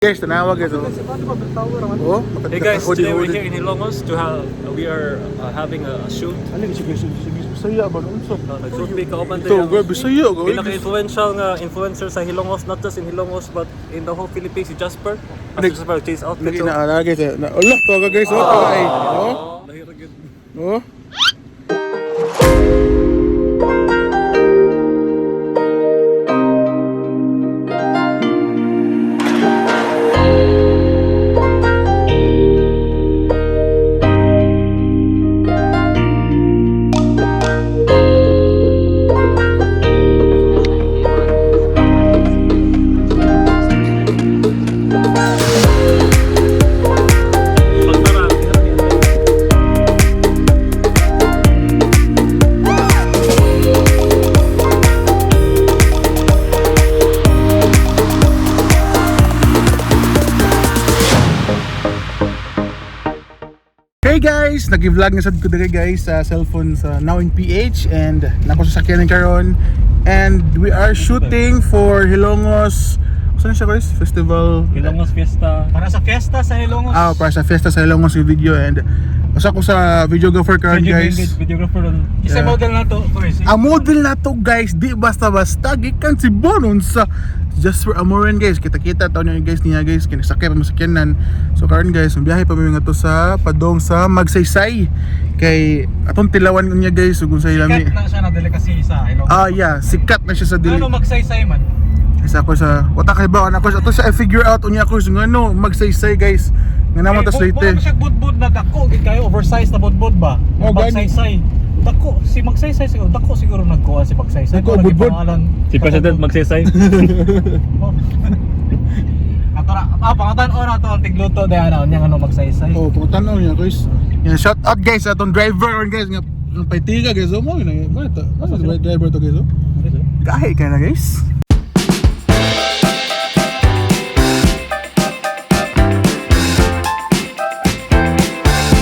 Guys, tanawa guys, oh. Oh, Hey guys, today we're here in Hilongos to have we are having a shoot. Ano sige sige sige Bisaya ba nun so? Nag-shoot mi kauban Ito, grabe Bisaya go. Pinaka-influential nga influencer sa Hilongos, not just in Hilongos but in the whole Philippines, si Jasper. As Jasper chase outfit. Lagi na ala guys. Eh. Na Allah to guys, oh, to ay. Oh. Lahira gyud. Oh. Pagtara. Hey guys, nag-vlog na sad ko diri guys sa cellphone sa Now in PH and nako sa sakyanan karon and we are shooting for Hilongos. Saan siya guys? Festival. Hilongos Fiesta. Para sa fiesta sa Hilongos. Ah, para sa fiesta sa Hilongos yung video and usa ko sa videographer karon guys. Videographer on. Isa Yeah. model na to, guys. Ang model na to guys, di basta-basta gikan si Bonon sa Just for Amoren guys. Kita-kita taon niyo guys niya guys, kinasakay pa masakyanan. So karon guys, ang biyahe pa mi nga to sa padong sa Magsaysay kay atong tilawan niya guys ug unsay lami. Sikat na siya na delicacy sa Hilongos. Ah yeah, sikat na siya sa dili. Ano magsaysay man? Isa ko sa wata kay ba ako ato sa I figure out unya ko sa ngano Magsaysay guys. Nga naman tas Eh, Leyte. Buo siya budbud na dako gid kayo, oversized na budbud ba? Oh, gani. Magsaysay. Dako si Magsaysay siguro, dako siguro nagkuha si Magsaysay. Dako, Wala budbud. gipangalan. Si President Magsaysay. Oh. Ato ra, pangatan-on na to ang tigluto dahil ano, unyang ano Magsaysay. Oh, pangtan-on niya guys. Yeah, shout out guys sa atong driver on guys nga nga paitiga guys. Oh, mo na mo to. Mo driver to guys oh. Gahi ka na guys.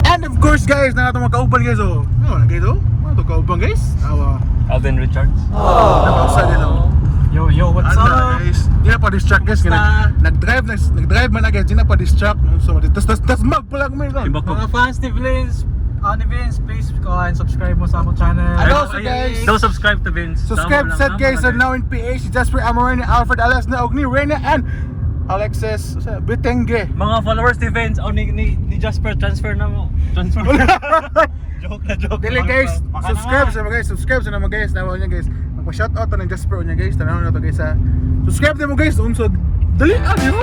And of course guys, na atong mga kauban guys oh. Ano na guys oh? Ano to kauban guys? Awa. Alvin Richards. Napausa din oh. Yo yo, what's Ano up? guys? Di na pa distract guys. Nga nag-drive na nag-drive man na guys, di na pa distract. So tas mag pa lang may ron. Iba ko. Mga fans ni Vince, ni Vince, please go and subscribe mo sa among channel. And also, guys, Don't subscribe to Vince. Subscribe Tama lang, sa tama guys lang, sa Now in PH, Jasper Amorena, Alfred Alas na Ogni, Reyna and Alexis Bitenge. Mga followers ni Vince, oh, ni Jasper, transfer na mo. Transfer. Joke na joke. Dili guys, Baka subscribe naman. sa mga guys, subscribe sa mga guys, nawa niya guys. Magpa-shout out ng Jasper unya guys, tanaw na to guys ha. Subscribe din mo guys, unsa dali ah, di ba?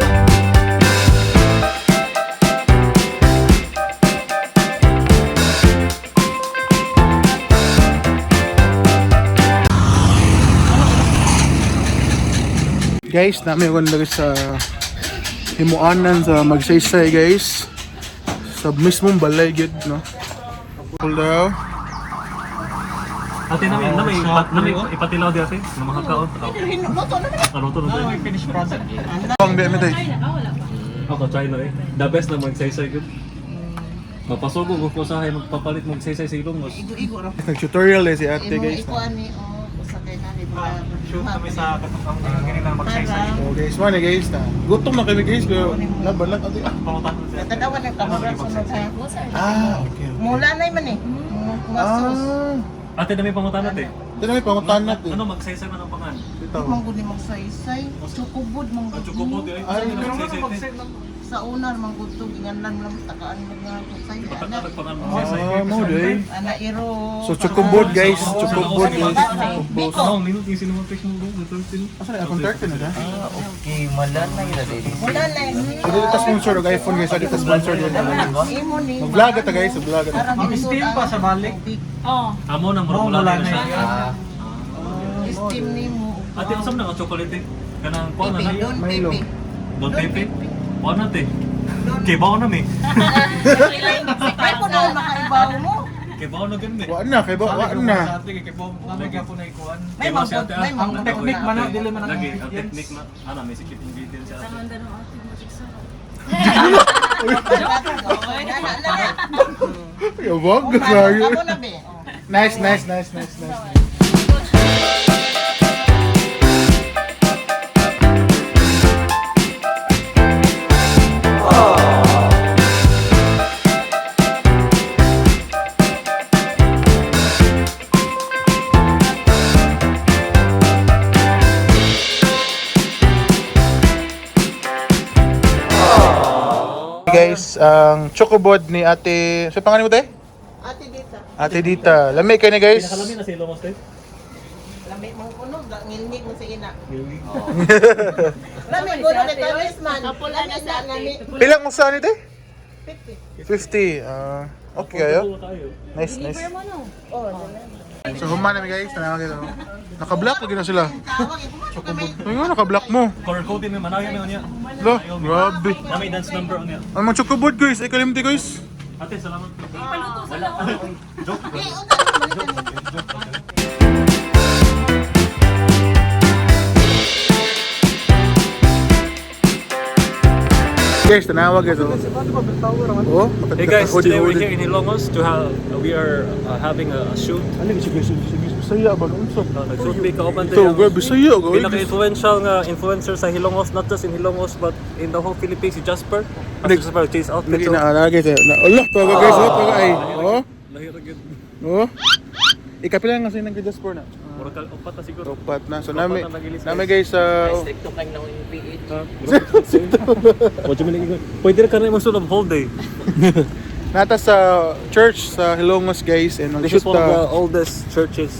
Guys, nami ko lagi sa himuanan sa Magsaysay guys. Sa mismong balay gyud no. Cool daw. Ate namin, namin, namin, ipatilaw di ate. Na mga kaon. Ano to Ano na may finished product? Pang BM ito eh. Ako try na eh. The best na magsaysay gud. Mapasugo ko sa magpapalit magsaysay sa Ilongos. Igo-igo ra. Nag-tutorial eh si ate guys. Imo ikuan ni o sa kay nani Ah, shoot kami sa katong ganina na Magsaysay. Oh guys, man eh, guys na. Gutom na kami guys pero laban lang ate. Ah, Pangutang siya. Natanawan ang kamera sunod ha. Ah, okay. Mula na man eh. Masos. Ah. Ate namin pangutan ate. Ito na may pangutan natin. Ano magsaysay man ang pangan? Ito. Manggod ni magsaysay. Chukubod manggod. Ang chukubo di ay. Ay, Ano Pero magsaysay ano ate? magsaysay? Sa una manggod to ginganlan lang takaan mo nga say Patak ana. na nagpangan magsaysay. Ah, mo day. Ana iro. So chukubod guys, chukubod guys. Chukubod. Ano, ang linot yung sinumapish mo bro? The 13. Asa na iPhone 13 na ka? Mula na. So dito ta sponsor og iPhone guys, so dito sponsor din. Imo ni. Mag-vlog ata guys, vlog ata. Mag-steam pa sa balik. Amo na Mo murag mula wala na na siya. siya. Steam nimo. Ate, usam na nga chocolate eh. Kanang kuha na Pipi, na. don Milo. pipi. Don Pepe. Kuha na te. Kay bao na mi. Ay ko na makaibaw mo. Kay bao na ganun eh. Wa na kay ba, wa na. Sa ate kay Bom, ano gyapon na ikuan. May manggod, may Ang manggod. technique man na, dili man ang Lagi, ang ingredients. technique na. Ana, may secret ingredients siya ate. Ana na. Yabog, sorry. Amo na be. Oh. Nice, nice, nice, nice, nice. guys, ang chocobod ni Ate, sa pangalan mo te? Ate dita. Ate Dita. Lami kay ni guys. Pinakalami na sa Ilongos tayo. Lami mong kuno, ngilngig mo sa ina. Lami kuno kay Tamis man. Lami na lami. Pilang usa ni te? 50. 50. Ah, okay kayo. Nice, nice. Oh, So human na mi guys, tanawa kayo. Naka-block lagi na sila. tawag eh, pumasok kami. Ay nga, naka-block mo. Color coding may manayo na niya. Lo, grabe. Mami dance number niya. Ang mga chocobod guys, ay kalimti guys. Ate, salamat. Wala. Joke. Eh, una lang balikan mo. Guys, tanawa guys. Oh, oh Hey guys, today we're here in Ilongos to have we are having a shoot. Ano guys, guys, guys, Bisaya ba unsa? Nag-shoot mi kauban Ito, grabe Bisaya gawin. Pinaka-influential nga influencer sa Hilongos, not just in Hilongos but in the whole Philippines, si Jasper. As Jasper chase outfit. Lagi na ala guys. Na Allah, tawaga guys, oh, tawaga ay. Oh. Lahi ra gyud. Oh. Ikapila nga sa nag-Jasper na. Mura ka upat na siguro. Upat na. So Upat nami na nagilis, nami guys sa Stricto kang na yung PH. What you mean? Pwede ra ka na magsulod whole day. nata sa church sa Hilongos guys and This is mag-shoot one of the ta. oldest churches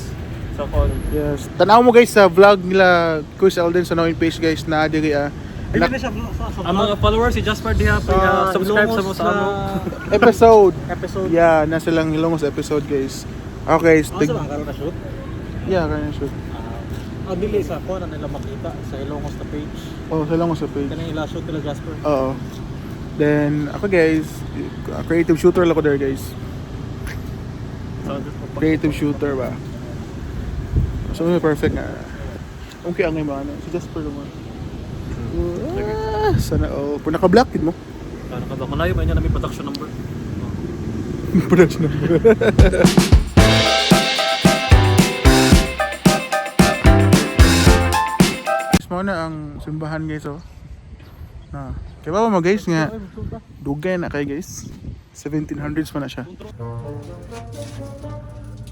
sa kon. Yes. Tanaw mo guys sa vlog nila Kuya Alden sa Knowing Page guys na diri ah. Ay, na siya sa Ang mga followers si Jasper diha pa subscribe sa mo sa amo. Episode. Episode. Yeah, nasa lang Hilongos episode guys. Okay, Ano sa mga karon na shoot? Yeah, kanya shoot. Ang dili sa ako na nila makita sa Ilongos na page. Oh, sa Hilongos sa page. Kanang ila shoot nila Jasper. Oo. Then ako guys, creative shooter lang ako there guys. Creative shooter ba? So may perfect nga. Okay ang mga ano. Si Jasper naman. Ah, sana oh. Pero naka-block yun mo. Ano ka ba? Malayo ba niya na may production number? Production number. Guys, mo na ang simbahan guys oh. Na. Kaya ba mo guys nga dugay na kay guys. 1700s pa na siya.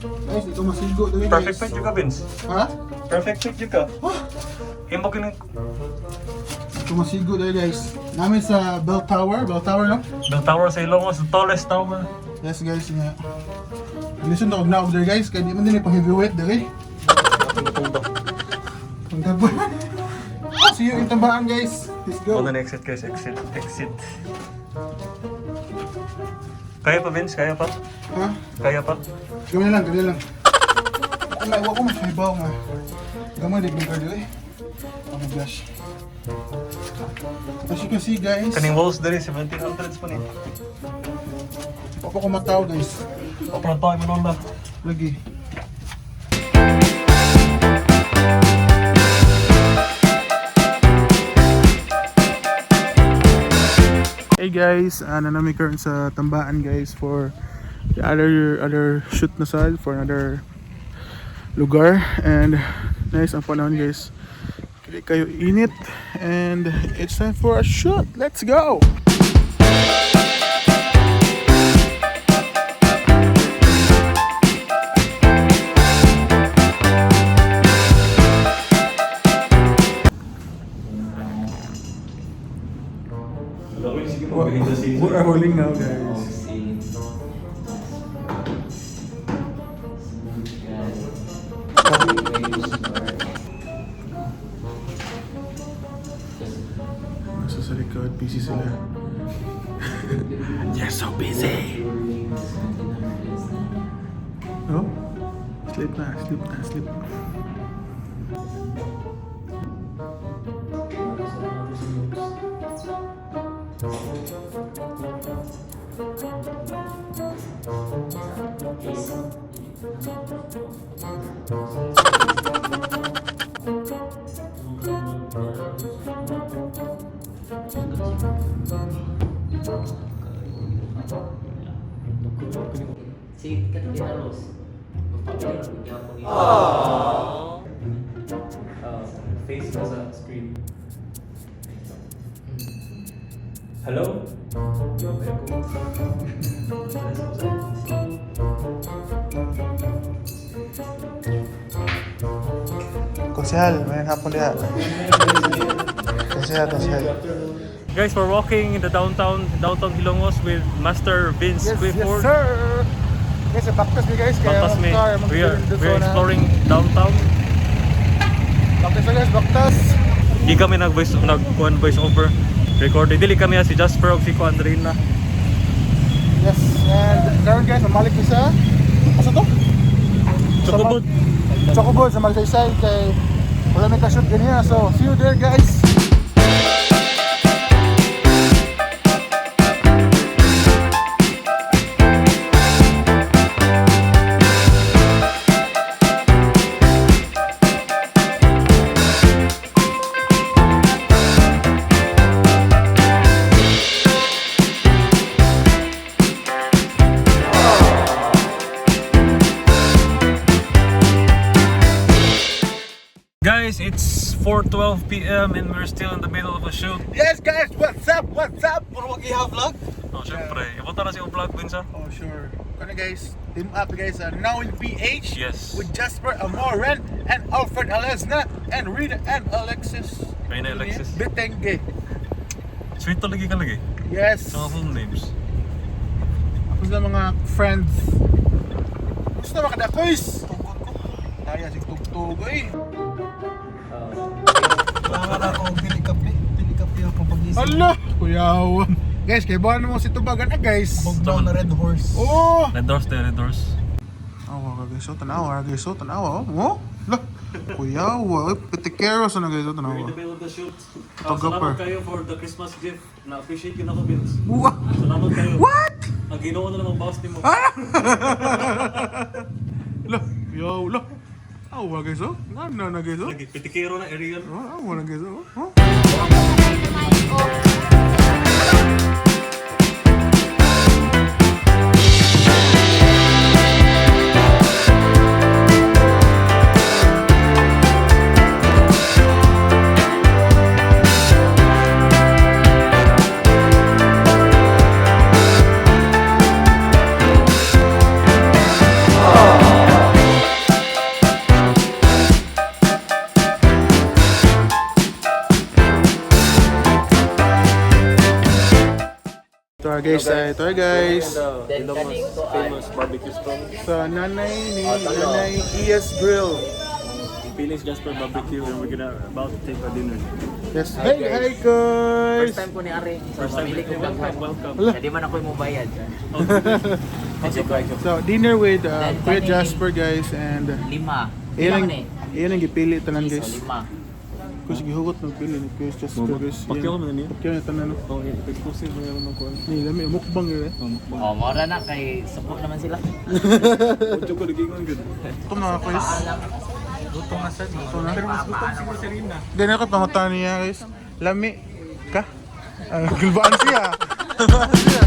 Guys, ito masigo to. Perfect fit yung ka, Vince. Ha? Perfect fit yung ka. Himo kining Ito masigo tayo guys. Namin sa Bell Tower, Bell Tower no? Bell Tower sa Ilongos, the tallest tower. Yes guys nga. Listen to og there guys, kay di man din pang heavyweight dere. Ang tabo. See you in Tambaan guys. Let's go. Ano na exit guys, exit, exit. Kaya pa Vince, kaya pa? Ha? Kaya pa? Gamay lang, gamay lang. Ay, wa ko masahibaw nga. Gamay di kong cardio eh. Oh my gosh. As you can see guys, Kaning walls diri 1700s pa ni. wa pa ko mataw guys. Oprah tayo mo lola. Lagi. Hey guys, ano namin karon sa Tambaan guys for the other shoot na side for another lugar and nice ang panahon guys. Kaya kayo init and it's time for a shoot. Let's go. We are rolling now guys. Nasa sa likod, busy sila. They're so busy. Oh? Sleep na, sleep na, sleep. Si Katrina Rose. Magpapalaro niya ako nito. Face ka sa screen. Hello? Konsehal, may hapon diha. Konsehal, konsehal. Guys, we're walking in the downtown Hilongos with Master Vince Yes, yes, Clifford. sir. Guys, baktas mi guys kaya Baktas mi. car We are exploring downtown. Baktas na guys, baktas. Di kami nag voice nag kuan voice over recording. Dili kami si Jasper og si Kuan Rina. Yes, and karon guys, mamalik mi sa asa to? Chocobod. Chocobod sa Magsaysay kay wala may ka-shoot ganyan. So, see you there guys. Guys, it's 4:12 p.m. and we're still in the middle of a shoot. Yes guys, what's up? What's up? Puro wag iha vlog. Oh, syempre. Ipunta na si vlog Vince. Ah. Oh, sure. Kano guys, team up guys. Now in PH Yes. with Jasper Amoren and Alfred Alesna and Rita and Alexis. Rina Alexis. Bitenge. Sweet to lagi ka lagi. Yes. Sa mga full names. Ako sila mga friends. Gusto na makadakoys. Kaya si tugtog eh. Kailangan ako og dili kape. Dili kape ako pagising. Hala, kuyaw. Guys, kay buwan mo si Tubagan na guys. Bugnaw na red horse. Oh! Red doors tayo, red doors. Awa ka guys, oh, tanawa guys, oh, tanawa oh. Oh, lah. Kuyaw, oy, pitikero sa na guys, oh, We're in tanawa. the middle of the shoot. Photographer. Salamat kayo for the Christmas gift. Na-appreciate yun ako, Vince. What? Salamat kayo. What? Ang ginoo na naman boss nimo. Ah! Lah, yo, lah. Awa guys, oh. Ngano na guys, oh. Lagi, pitikero na, Ariel. Oh, awa na guys, oh. Oh. Ito ah, guys, ah, ito ah, guys. Then kaning kuan. Famous barbecue stall. Sa nanay ni Nanay ES Grill. Phyllis Jasper Barbecue and we're gonna about to take our dinner. Yes. Hey, hi guys. First time ko ni Ari. So, First time, mamili ko welcome, daghan. welcome. Hala. Di man ako mo bayad. So, dinner with Then Kuya kaning- Jasper guys and Lima. iyan Lima ang man eh. iyan ang gipili tanan So, guys. lima. Kus gihugot ng pili ni Kuya Jasper guys. Pakyaw man niya. Pakyaw na tanan. no? Oh, exclusive na yun ng kuwan. Ni lami mukbang yun eh. Oh, mora na kay support naman sila. Ocho ko lagi good. Ito mga guys. Gutom na sad. Ito na. Pero mas gutom siguro si Rina. Ganyan ko pangutan niya guys. Lami ka. Ah, gulbaan siya. Gulbaan siya.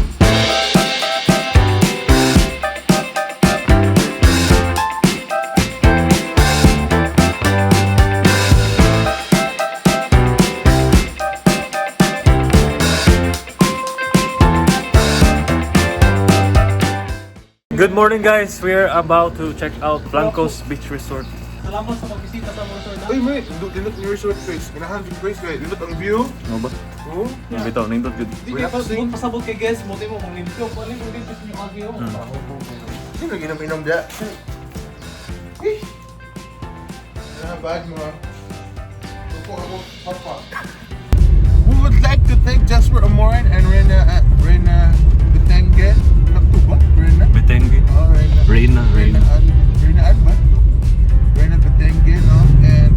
Good morning guys, we're about to check out Blancos Beach Resort. Salamat sa pagbisita sa mga resort. Uy, may dindot ni resort place. Ganahan yung place guys. Dindot ang view. Ano ba? Oh. Bitaw, nindot good. Di kay pasabot pasabot kay guest mo di mo manglimpyo. Ano yung limpyo sa inyo kagyo? Sino ginom-inom dia? Eh. Ah, bad mo. ah. Upo ako, papa. We would like to thank Jasper Amorin and Rena Bitenge. Nakto ba? Rena? Bitenge. Oh, Rena. Reyna, Rena Reyna. Ad, Rena Ad ba? Rena Bitenge, no? And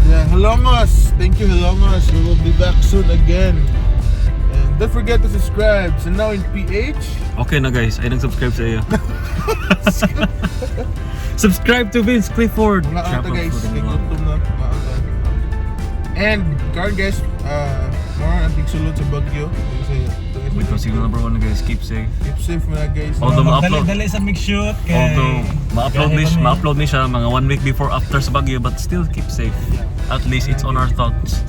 the Hilongos. Thank you, Hilongos. We will be back soon again. And don't forget to subscribe. So now in PH. Okay na guys, ay nag-subscribe sa iyo. Subscribe to Vince Clifford. Mga ata guys, kay gutom na. Mga ata. And karon guys, more ang tigsulod sa Baguio. Wait, signal number 1 guys, keep safe. Keep safe mga guys. Although ma-upload, Dali-dali sa mix shoot kay although ma-upload Biyahe ni kami. ma-upload ni siya mga one week before after sa Baguio, but still keep safe. At least it's on our thoughts.